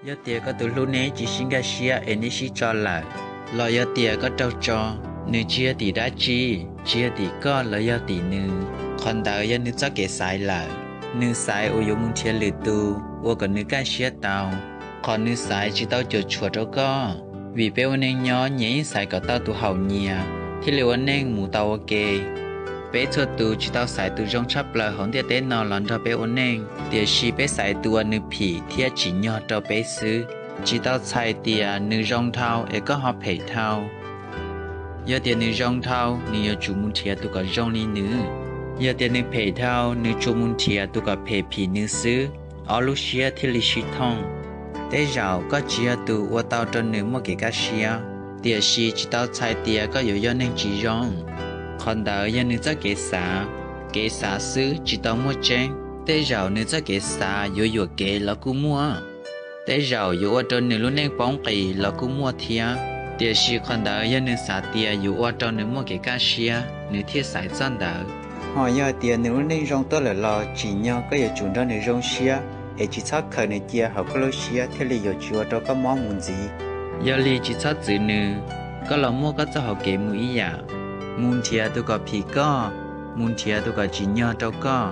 Yog tias koj tus hlub neb tsis sib nkag siab es neb sib tso lawm, los yog tias koj raug tso, nws tsis yog tim dab tsi, tsis yog tim koj los yog tim nws, qhov ntawd yog nws txoj kev xaiv lawm. Nws xaiv uas yuav mus nrhiav lwm tus ua kom nws kaj siab tau. Qhov nws xaiv tsis tau cuam tshuam rau koj, vim peb ua neej nyob nyias yeej xaiv kom tau tus haum nyias thiaj li ua neej mus tau ua ke. Peb txhua tus tsis tau xaiv tus zoo tshaj plaws hauv ntiaj teb no los nrog peb ua neej, tiam sis peb xaiv tus uas nws phim thiab tsim nyog rau peb xwb. Tsis tau txhais tias nws zoo dhau es koj ho phem dhau. Yog tias nws zoo dhau, nws yuav tsum mus nrhiav tus kom zoo li nws. Yog tias nws phem dhau, nws tsuas mus nrhiav tus kom phem phim nws xwb, ob lub siab thiaj li sib thooj. Tej zaum koj tsis yog tus ua tau rau nws muaj kev kaj siab, tiam sis tsis tau txhais tias koj yuav yog neeg tsis zoo. Qhov ntawd yog nws txoj kev xav, kev xav xwb tsis tau muaj tseeb. Tej zaum nws txoj kev xav yuav yuam kev los kuj muaj. Tej zaum yuav ua rau nws lub neej poob qis los kuj muaj thiab, tiam sis qhov ntawd yog nws xav tias yuav ua rau nws muaj kev kaj siab, nws thiaj xaiv txoj ntawd. Ho yog hais tias nws lub neej zoo tuaj lawm los tsim nyog koj yuav tsum nrog nws zoo siab, es tsis txhob khaws nws cia hauv koj lub siab thiaj li yuav tsis ua rau koj mob mus ntxiv. Yog li tsis txhob txwv nws, koj los muaj koj txoj hauv kev mus ib yam. Mus nrhiav tus kom phim koj, mus nrhiav tus kom tsim nyog rau koj.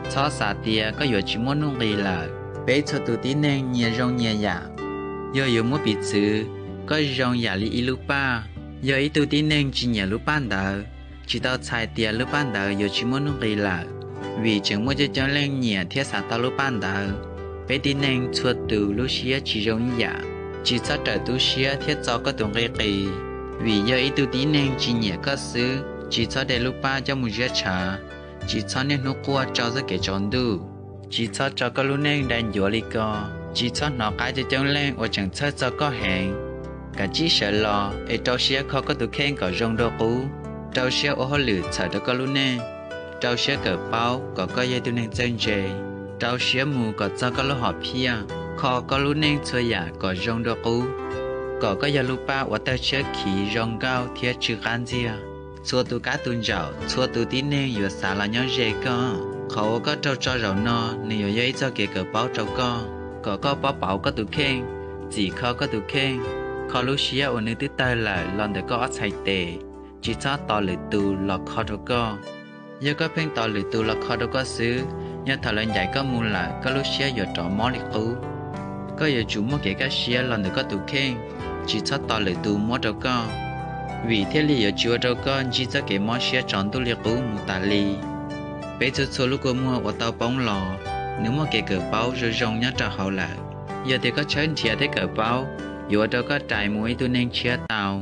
Txhob xav tias koj yuav tsis muaj nuj nqis lawm. Peb txhua tus tib neeg nyias zoo nyias yam. Yog yuav muab piv txwv, koj zoo yam li ib lub paj. Yog ib tug tib neeg tsis nyiam lub paj ntawd, tsis tau txhais tias lub paj ntawd yuav tsis muaj nuj nqis lawm, vim tseem muaj coob coob leej nyiam thiab xav tau lub paj ntawd. Peb tib neeg txhua tus lub siab tsis zoo ib yam. Tsis txhob rawm tu siab thiab txo koj tus nqi qis, vim yog ib tug tib neeg tsis nyiam koj xwb. Tsis txhob de lub paj coj mus ziab tshav. Tsis txhob niaj hnub quaj rau txoj kev tsaus ntuj. Tsis txhob tso koj lub neej dai ncuav li ko. Tsis txhob hnov qab coob coob leej uas tseem txhawj txog koj heev. Kav tsij sawv los es rau siab kho koj tus kheej kom zoo dua qub. Rau siab ua hauj lwm txhawm rau koj lub neej. Rau siab kawm paub kom koj yog ib tug neeg txawj ntse. Rau siab mus kom txog koj lub hom phiaj. Kho koj lub neej txhua yam kom zoo dua qub, kom koj yog lub paj uas tawg tshiab khiv zoo nkauj thiab tsw qab ntxiag. Txhua tus kab tus ntsaum, txhua tus tib neeg yuav xav los nyob ze koj. Qhov uas koj raug tso zaum no, nws yuav yog ib txoj kev kawm paub rau koj, kom koj paub pauv koj tus kheej, txim kho koj tus kheej, kho lub siab uas nws twb tawg lawm los ntawm koj ob txhais tes. Tsis txhob tos lwm tus los kho rau koj. Yog koj pheej tos lwm tus los kho rau koj xwb, yog thaum lawv ncaim koj mus lawm koj lub siab yuav rov mob li qub. Koj yuav tsum muaj kev kaj siab los ntawm koj tus kheej, tsis txhob tos lwm tus muab rau koj, vim thiaj li yuav tsis ua rau koj ntsib txoj kev mob siab tsaus ntuj li qub mus tas li. Peb txhua txhua lub kua muag uas tau poob los, nws muaj kev kawm paub zoo zoo nyob rau hauv lawm. Yog tias koj tshawb nrhiav thiab kawm paub, yuav ua rau koj rais mus ua ib tug neeg tshiab tau.